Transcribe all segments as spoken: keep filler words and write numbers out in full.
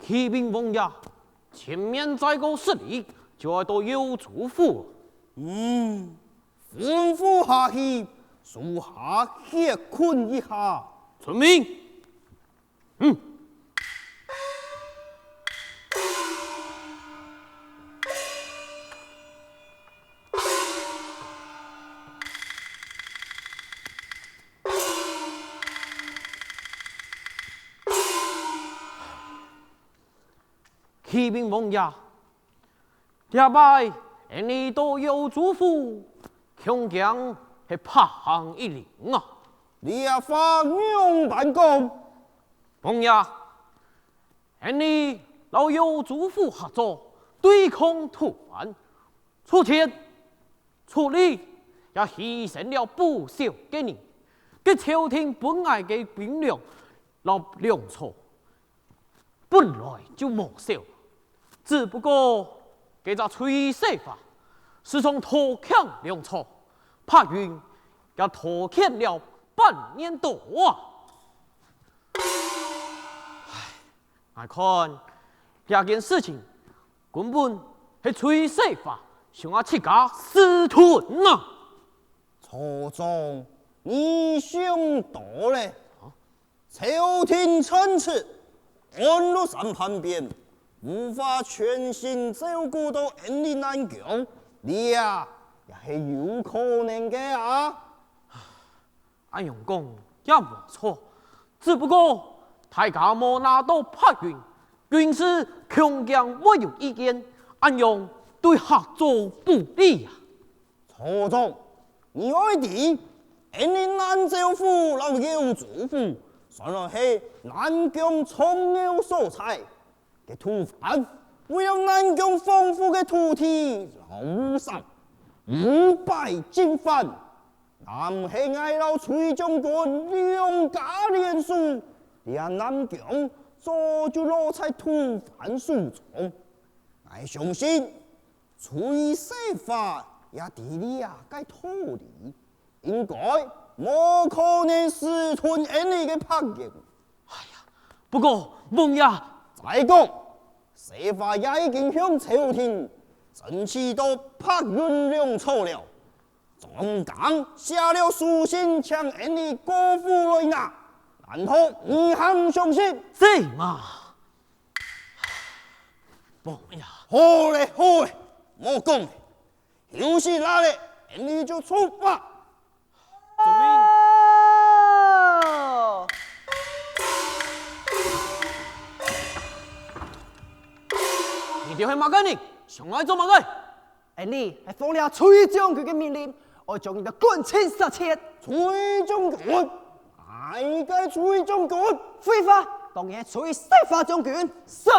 启禀王爺，前面再過十里，就愛到耀祖府。嗯，吩咐下去，屬下歇睏一下。遵命。嗯。 启禀王爺，這擺𫣆俚到耀祖府，恐驚係白行一嶺啊！這話仰般講？王爺，𫣆俚摎耀祖府合作，對抗吐蕃，出錢、出力，也犧牲了不少个人。該朝廷分𠊎个軍糧摎糧草， 本來就無少，只不過該隻崔世華時常拖欠糧草，白雲也拖欠了半年多啊！唉，𠊎看這件事情根本係崔世華想愛自家私吞啊！曹總，你想多了。 朝廷臣子，安祿山畔邊，無法全心照顧到𫣆俚南疆，這也係有可能个啊！恁樣講也無錯，只不過大家無拿到白雲，軍師恐驚會有意見，恁樣對合作不利啊！ 曹總，你愛知，𫣆俚南詔府摎耀祖府，算來係南疆重要所在。該吐蕃為了南疆豐富个土地摎物產，五百進犯，若毋係𠊎摎崔將軍兩家聯手，這南疆早就落在吐蕃手中。𠊎相信， 崔世華也知這个道理，應該無可能私吞𫣆俚个白銀。哎呀，不過，王爺，再講，西華也已經向朝廷爭取到白銀糧草了，張剛寫了書信請𫣆俚過府來拿，難道你還毋相信？是嘛？王爺，好咧，好咧，莫講咧，休息啦咧，𫣆俚就出發。遵命。你兜係麼个人？想愛做麼个？𫣆俚係奉了徐將軍个命令，愛將你兜趕盡殺絕。徐將軍？ 哪一个徐將軍？廢話，當然係徐世華將軍。是。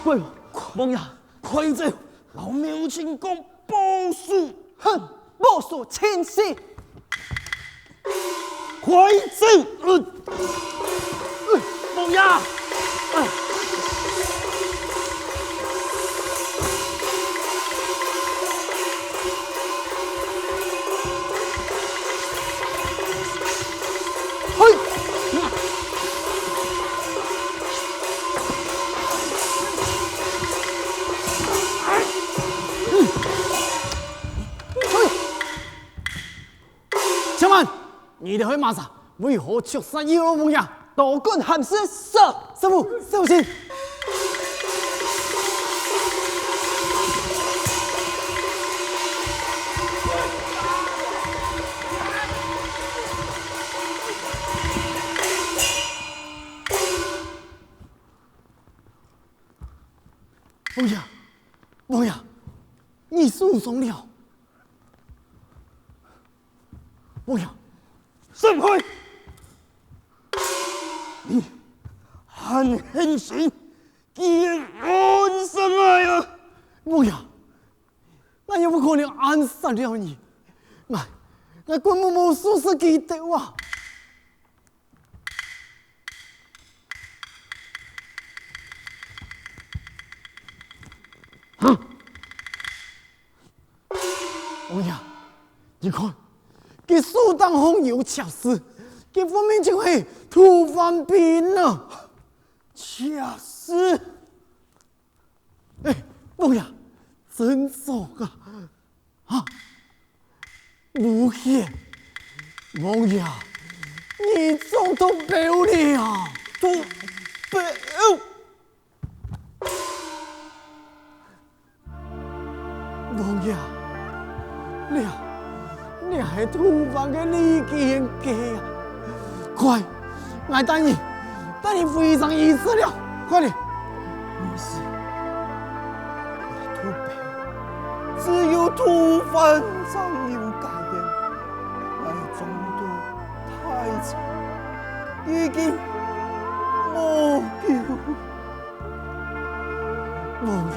喂，王爺，快走！ 摎母親講報數。哼，報數盡細。快走！呃，呃，王爺！呃。嘿！ 且慢！你兜係麼儕？為何銃殺醳老王爺？多管閒事！是！師父，小心！王爺，王爺，你受傷了！ 王爺，閃開！你還狠心，竟然暗殺𠊎啊！王爺，𠊎又不可能暗殺了你，𠊎，𠊎根本無收拾佢兜啊！ 王爺，你看，佢手頂項有刺字，佢分明就係吐蕃兵啊！刺字？哎，王爺，真糟糕！ 啊！無血！王爺，你中毒標了！毒標？王爺，這，這係吐蕃个利劍啊！快， 𠊎帶你，帶你回城醫治了，快點！毋使，𠊎吐蕃，只有吐蕃正有解藥。𠊎中毒太重，已經無救。王爺，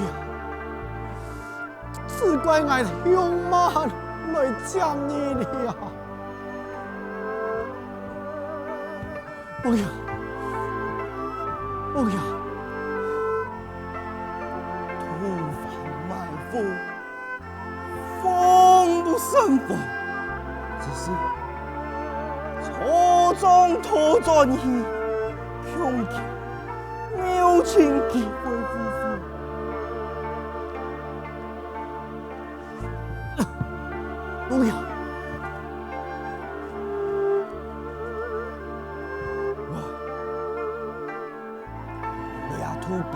只怪𠊎凶猛來接你了。王爺，王爺，土法賣貨， 防不勝防，只是錯將拖轉去，恐驚廟卿忌諱之事。王爺，我 這肚包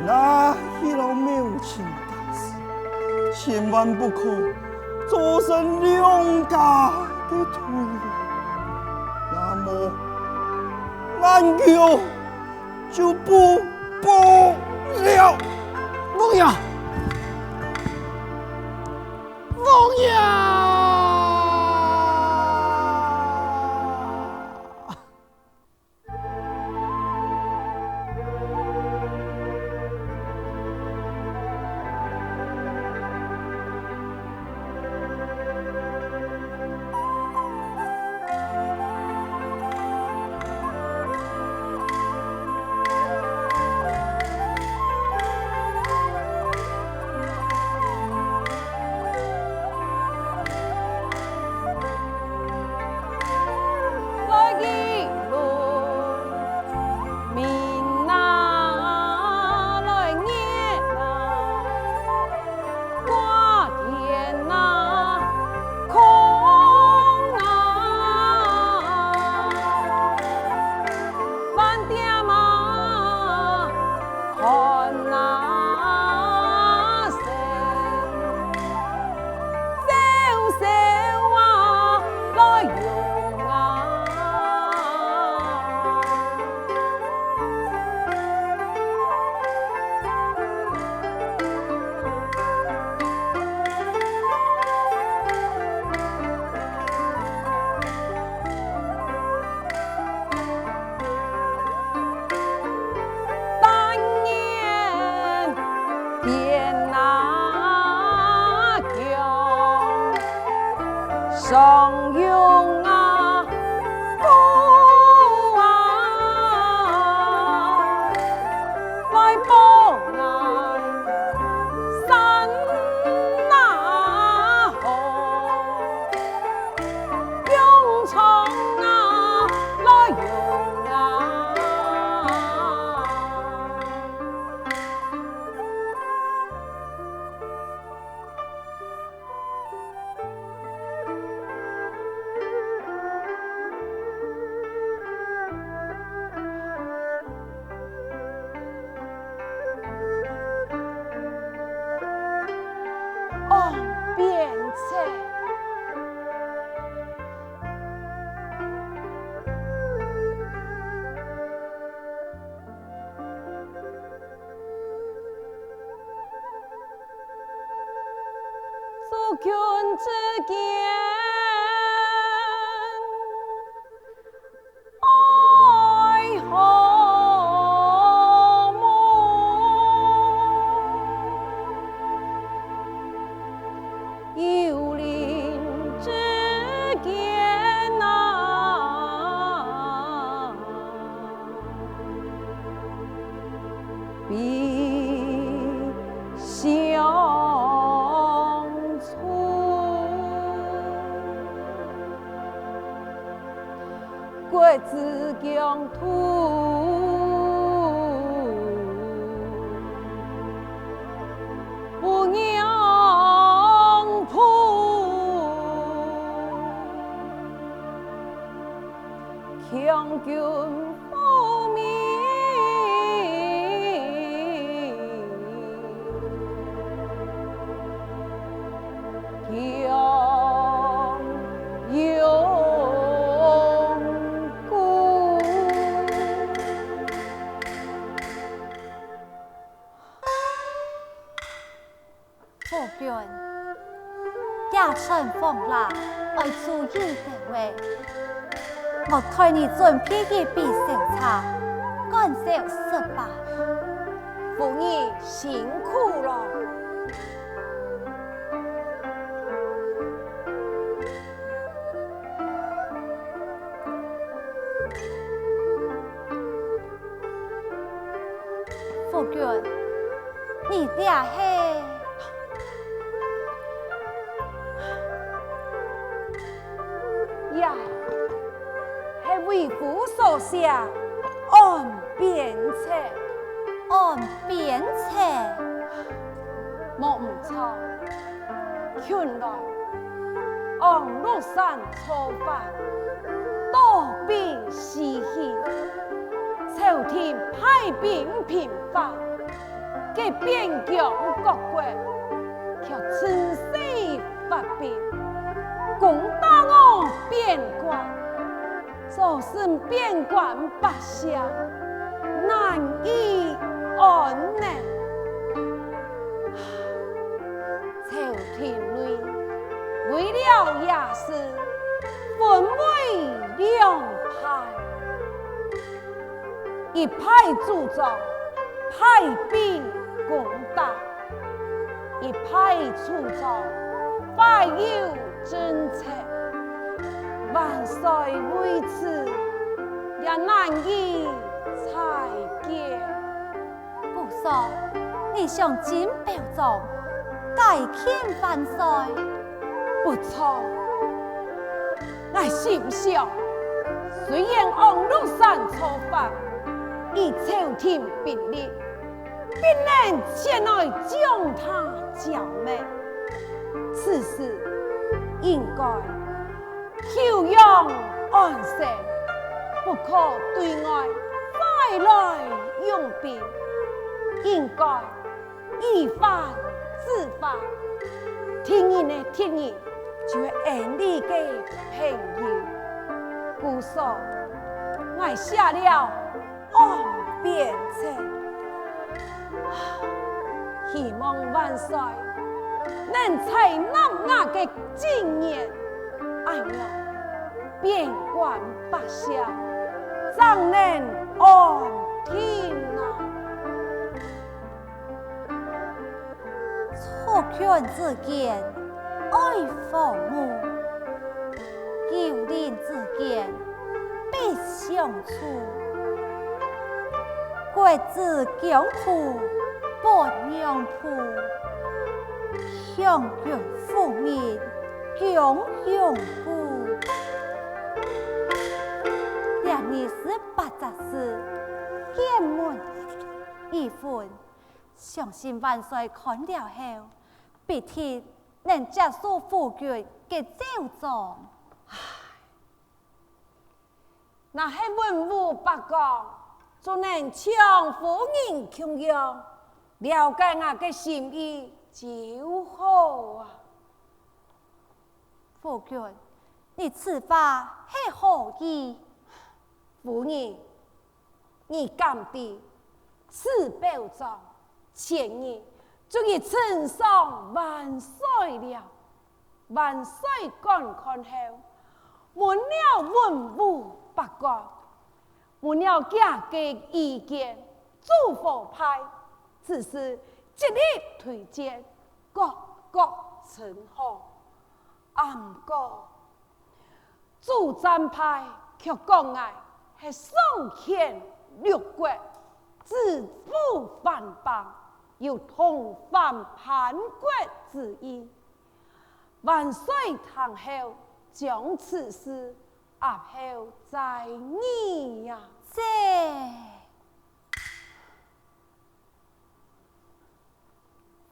拿去摎廟卿解釋，千萬不可造成兩家个對立，那麼恁久就不保了。王爺！王爺！ 來，一輪明啊，來月啊，掛天啊，空啊，飯店啊， 寒啊，笑笑啊，來用啊。 但愿天啊降，上用啊，福啊，来保 山啊好，用场啊来用啊。 哦，变色。 诸君之间，爱何物？ 幽灵之间啊，比相存。 国之疆土，无娘谱，强军 复命强荣枯。夫君， 夜深风冷，爱注意点喂。我代你准备一杯清茶，赶烧食吧。夫人辛苦了。也係，也係為夫所寫安邊冊。安邊冊？無毋著，近來王祿山造反，多兵四起，朝廷派兵平伐。 該邊疆各國，卻趁勢發兵，攻打我邊關，造成邊關百姓難以安寧。朝廷內為了這事，分為兩派。 一派主張派兵攻打，一派主張懷柔政策。萬歲為此也難以裁決。 故所，你想請表彰，解譴萬歲？不錯，𠊎心想，雖然王祿山造反，以朝廷兵力，必能前來將他剿滅。此時應該 休養安神，不可對外快來用兵，應該以法治法。敵人个敵人，就係𫣆俚个朋友。故所，𠊎寫了 安邊策。希望萬歲能採納𠊎个進言，恁樣邊關百姓正能安定啊！ 族群之間愛和睦，鄰舍之間必相助。國之強固不讓步，強軍富民強永固。這二十八隻字，簡文一文， 相信萬歲看了後，必定能接受夫君个奏章。唉，若係文武百官，就能像夫人共樣，了解𠊎个心意就好啊。夫君，你此話係何意？夫人， 你敢知，此表彰前日就已呈上萬歲了。萬歲觀看後，問了文武百官，問了厥个意見，諸何派，此事極力推薦，各各稱好。啊毋過， 主戰派卻講𠊎係喪權辱國，指鹿反邦，有同犯叛國之意。萬歲聽後，將此事押後再議呀。這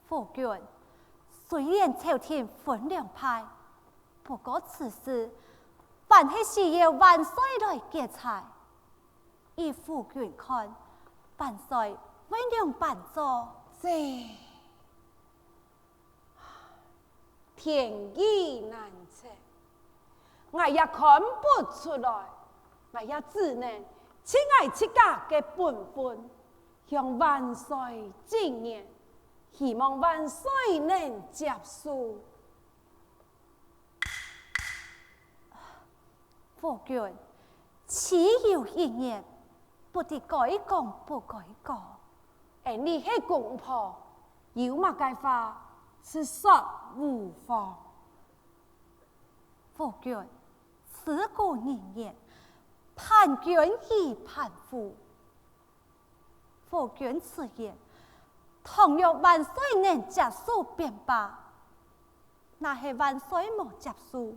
夫君，雖然朝廷分兩派，不過此事還係需要萬歲來決裁。依夫君看，萬歲會仰般做？這，天意難測，𠊎也看不出來，𠊎也只能盡𠊎自家个本分， 向萬歲進言，希望萬歲能接受。夫君，豈有一言，不知該講不該講。𫣆俚係公婆，有麼个話，直說無妨。夫君，自古人言，伴君如伴虎。 夫君此言，倘若萬歲能接受便罷，若係萬歲無接受，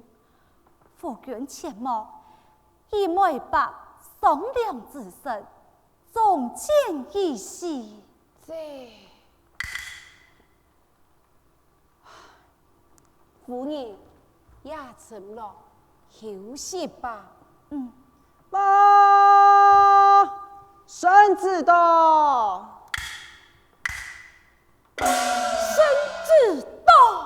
夫君切莫以梅伯商量之時，中箭而死。這，夫人，夜深了，休息吧。嗯。報，聖旨到。 聖旨到。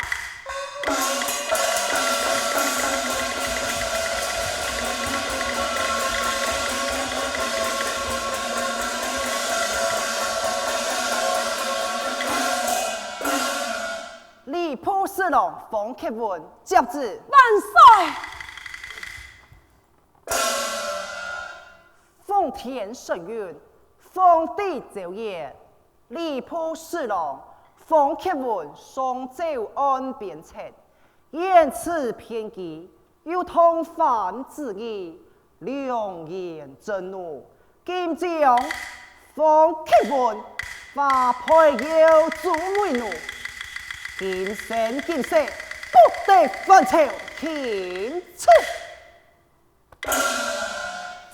吏部侍郎方克文接旨。萬歲！奉天承運，皇帝詔言，吏部侍郎方克文上奏按邊策，言辭偏激，又動犯子義，良言震怒，今將方克文發配窯中為奴，今生今世不得反朝，聽旨。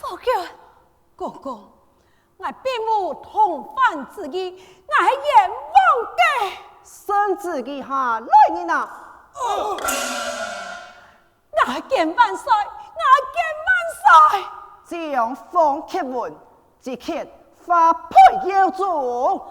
夫君，公公，𠊎並無動犯子義，𠊎係冤枉个。聖旨，你下來人啊！𠊎見萬歲，𠊎見萬歲！將方克文 即刻發配窯中。